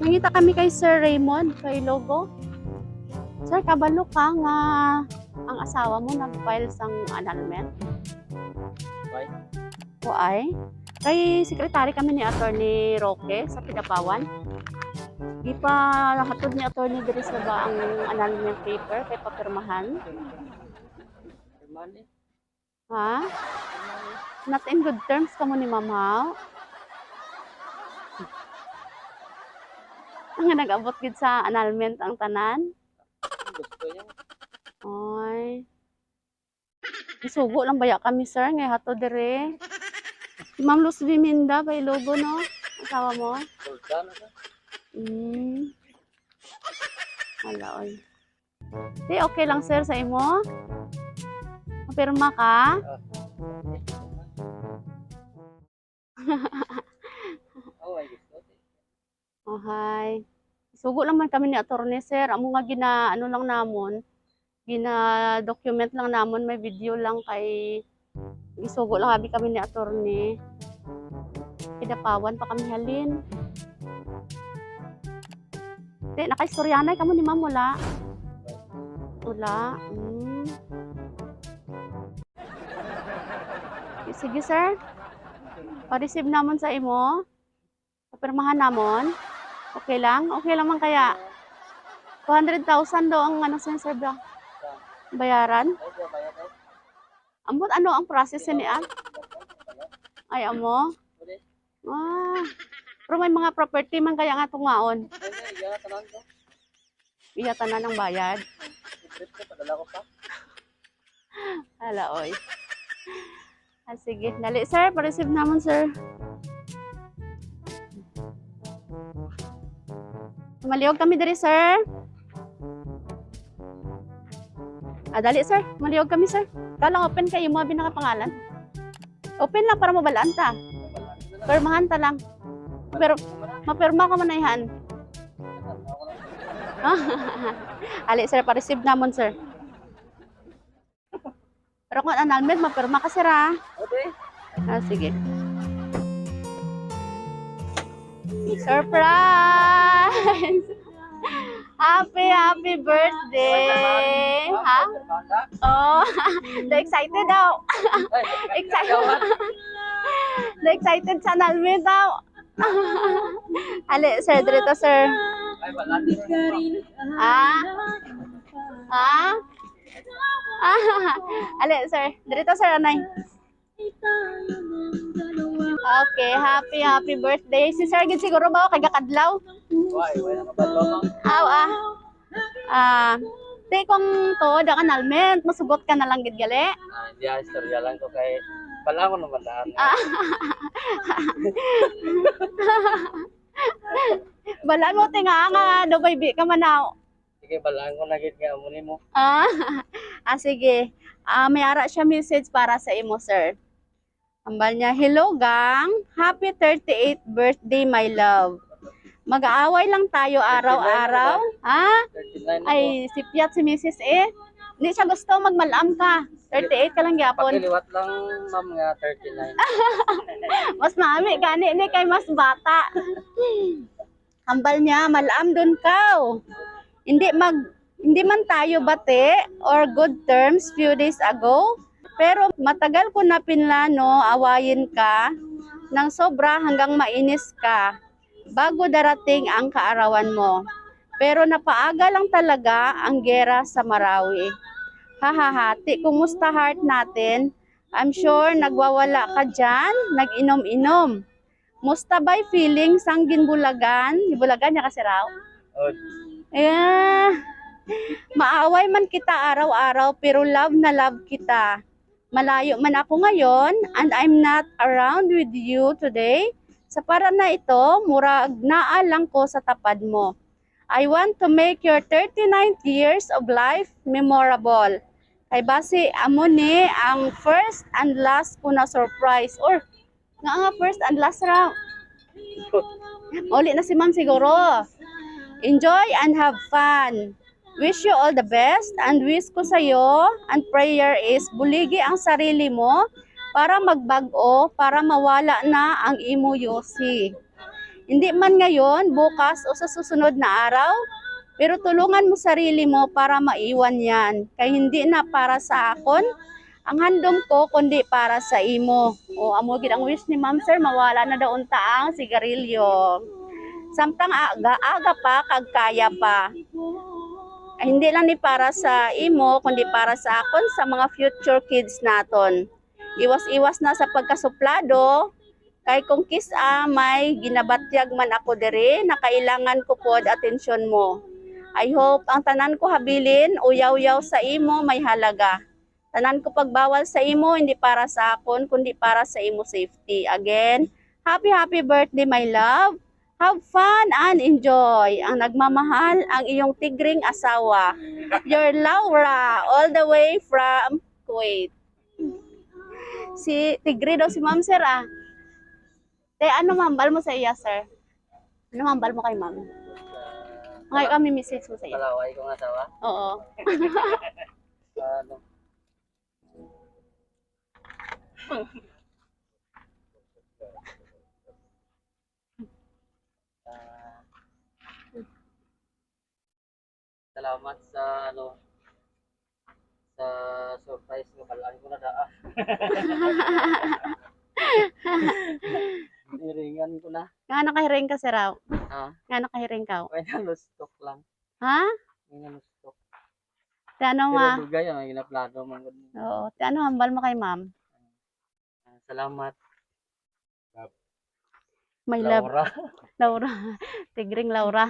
Nangita kami kay Sir Raymond, kay Logo. Sir, kabalo ka nga ang asawa mo nag-file sang annulment? Why? Ay. Kay sekretary kami ni Attorney Roque sa Kidapawan. Gipa hatod ni Attorney diri sa ba ang annulment paper kay papirmahan. Money. Ha? Not in good terms kamo ni Ma'am Hao? Ang nag-abot gid sa annulment ang tanan? Gusto niya. Ay. Isugo lang baya kami, sir, ngay hatod dire. Si Ma'am Luz Biminda, bay logo, no? Asawa mo? Sultan na siya. Wala, oy. Di, okay lang, sir, sa imo? Mapirma ka? Oh, ay gusto. Oh, hi. Sugo lang man kami ni attorney, sir. Amo nga gina, ano lang namon, gina document lang namon, may video lang kay isugo lang abi kami ni attorney. Kidapawan pa kami halin. Di, nakaistoryanay kamo ni ma'am, wala? Wala. Sige, sir. Pa-receive namon sa imo. Papirmahan namon. Okay lang? Okay lang man kaya. 200,000 daw ang ano sir ba? Bayaran? Ay, di ba bayad ay? Ambot ano ang process ni ah? Ay, amo. Pwede. Ah. Pero may mga property man kaya nga tungaon. Ay, ay, iya tanan ko. Iya tanan ang bayad. I-trip ko, padala ko pa. Hala, oy. Ah, sige. Dali, sir. Pa-receive naman, sir. Maliog kami diri, sir. Ah, dali, sir. Maliog kami, sir. Kalang open kayo mga binakapangalan. Open lang para mabalaan ta. Permahan ta lang. Pero mapirma ka man ayhan. Ali, sir, pa-receive namon, sir. Pero kung annulment, mapirma ka, sir, ah. Okay. Ah, sige. Surprise! Happy, happy birthday! Ha? Oh, the excited daw. Excited. The excited sa annulment daw. Ali, sir, dito, sir. Ay, wala. Ah? Ah? Ah, Ali, sir. Dito, sir, anay. Okay, happy, happy birthday. Si Sir gid siguro ba kay gakadlaw? Why, wala ka ba ma'am? Aw ah. Ah, di kung to da annulment, masugot ka na lang gid gali. Ah, hindi ah, istorya lang ko kay wala ko naman daan. Balaan mo tinga nga do baby ka manaw. Sige, balaan ko na gid nga amo nimo. Ah, ah sige. Ah, may ara siya message para sa imo, sir. Ambal niya, "Hello gang, happy 38th birthday, my love. Mag-aaway lang tayo araw-araw." Ha? 39 na Ay, sipyat si Mrs. eh. Hindi siya gusto magmalam ka. 38 ka lang ko. gyapon. Pakiliwat lang ma'am nga 39. Mas maami gani ni kay mas bata. Ambal niya, malam dun kaw. Hindi man tayo bate or good terms few days ago, pero matagal ko na pinlano awayin ka ng sobra hanggang mainis ka bago darating ang kaarawan mo. Pero napaaga lang talaga ang gera sa Marawi. Hahaha, ti kumusta heart natin? I'm sure nagwawala ka dyan, nag-inom-inom. Musta ba'y feeling sang ginbulagan? Gibulagan niya kasi raw. Oh, Eh, maaway man kita araw-araw pero love na love kita. Malayo man ako ngayon and I'm not around with you today. Sa para na ito, murag naa lang ko sa tapad mo. I want to make your 39th years of life memorable. Kay basi amo ni ang first and last ko na surprise or nga nga first and last ra. Uli na si ma'am siguro. Enjoy and have fun. Wish you all the best and wish ko sa'yo and prayer is buligi ang sarili mo para magbag-o, para mawala na ang imo yosi. Hindi man ngayon, bukas o sa susunod na araw, pero tulungan mo sarili mo para maiwan yan. Kay hindi na para sa akon, ang handom ko kundi para sa imo. O amo gid ang wish ni ma'am, sir, mawala na daw unta ang sigarilyo. Samtang aga, aga pa kag kaya pa. Ay, hindi lang ni para sa imo kundi para sa akon, sa mga future kids naton. Iwas-iwas na sa pagkasuplado kay kung kis-a may ginabatyag man ako diri na kailangan ko pod atensyon mo. I hope ang tanan ko habilin uyaw-yaw sa imo may halaga. Tanan ko pagbawal sa imo hindi para sa akon kundi para sa imo safety. Again, happy happy birthday, my love. Have fun and enjoy. Ang nagmamahal, ang iyong tigring asawa. Your Laura, all the way from Kuwait. Si Tigre daw si ma'am, sir, ah. Te, ano mambal mo sa iya, sir? Ano mambal mo kay ma'am? Ngay kami message mo sa iya. Palaway ko nga asawa. Oo. Ano? Ah, salamat sa ano, sa surprise nga balaan ko na daa. Niringan ko na. Nga nakahiring ka, sir, ah. Ha? Nga nakahiring ka. May nalustok lang. Ha? May nalustok. Te, ano ma? Pero dugay ang ginaplano man gud. Oo. Te, ano hambal mo kay ma'am? Ah, salamat. My love, Laura. Laura. Tigring Laura.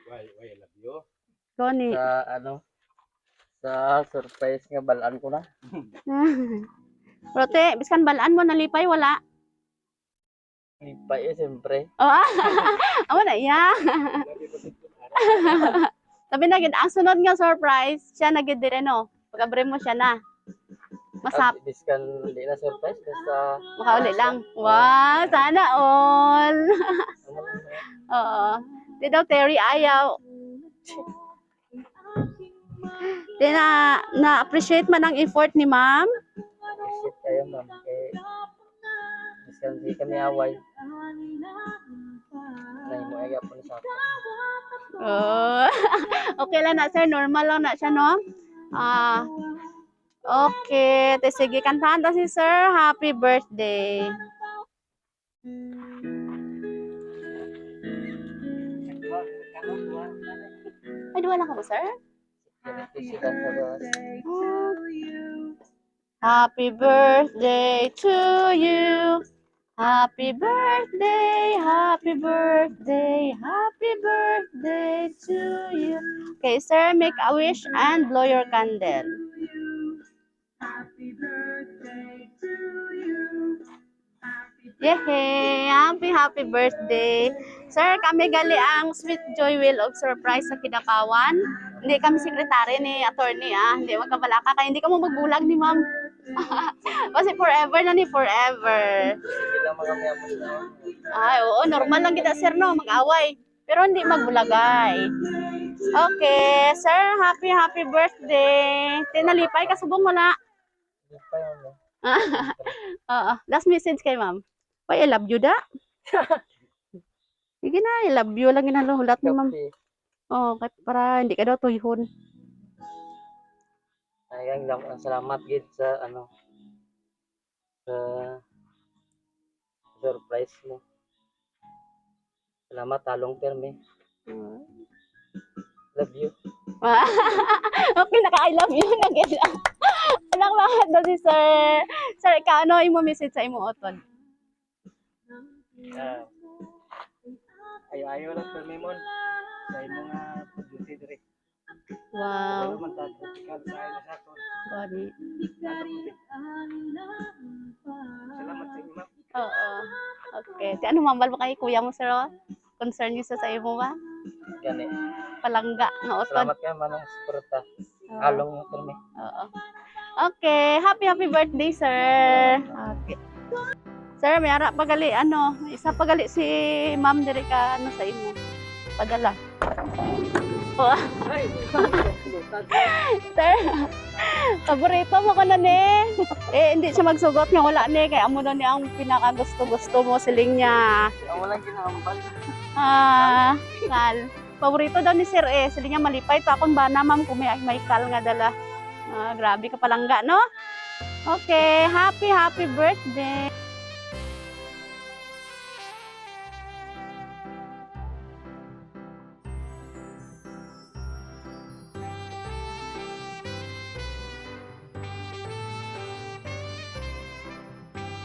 Why I love you? Goni. Sa ano, sa surprise nga balaan ko na. Pero te, biskan balaan mo nalipay wala. Lipay eh, siyempre. Oh, ah. Amo na iya. Sabi na gid ang sunod nga surprise, siya na gid dire no. Pag-abre mo siya na. Masap, At biskan di na surprise basta makauli lang. Wow, sana all. ano lang, Oo. Di daw Terry ayaw. Di na na-appreciate man ang effort ni ma'am. appreciate kayo, ma'am, kay biskan di kami away. Nahimo ay gapon sa ako. Oh. Okay lang na, sir, normal lang na siya, no? Ah. Okay, te sige, kantahan ta si sir. Happy birthday. Ay, wala ka ba, sir? Happy birthday to you. Happy birthday, happy birthday, happy birthday to you. Okay, sir, make a wish and blow your candle. Yehey! Happy, happy birthday. Sir, kami gali ang Sweet Joy Wheel of Surprise sa Kidapawan. Hindi kami sekretary ni attorney, ah. Hindi magkabalaka kaya hindi ka mo magbulag ni ma'am. Kasi forever na ni forever. Sige lang mga kami amo na. Ay, oo, normal lang kita, sir, no, mag-away. Pero hindi magbulagay. Okay, sir, happy, happy birthday. Tinalipay, kasubong mo na. Lipay, ma'am. Oo, last message kay ma'am. Why, I love you da. Sige na, I love you lang ginaluhulat ni ma'am. Kape. Oo, kay para hindi ka daw tuyhon. Ay, ang salamat gid sa ano, sa surprise mo. Salamat talong perme. Love you. Okay, naka I love you na gid. Alang lahat daw si sir. Sir, ka ano imo message sa imo utod? Ah, ayo-ayo lang permi mon sa imong nga produce dire. Wow, Wala man ta tropical sa ayo sa aton. gani. Salamat sa inyo, ma'am. Oo. Okay. Ti ano mambal ba kay kuya mo, sir? Oh? Concern niyo sa imo ba? Gani. Palangga nga utod. Salamat kayo manong suporta. Oo. Along perme. Oo. Okay, happy happy birthday, sir. Okay. Sir, may ara pagali ano, isa pagali si ma'am diri ka ano sa imo. Padala. Oh. Ay, Sutan. Sir, paborito mo ko na ni. Eh, hindi siya magsugot nga wala ni. Kaya amo na ni ang pinakagusto-gusto mo, siling niya. Ang walang ginahambal. Ah, kal. Paborito daw ni Sir eh. Siling niya malipay to akong bana, ma'am, kung may kal nga dala. Ah, grabe ka palangga, no? Okay, happy, happy birthday.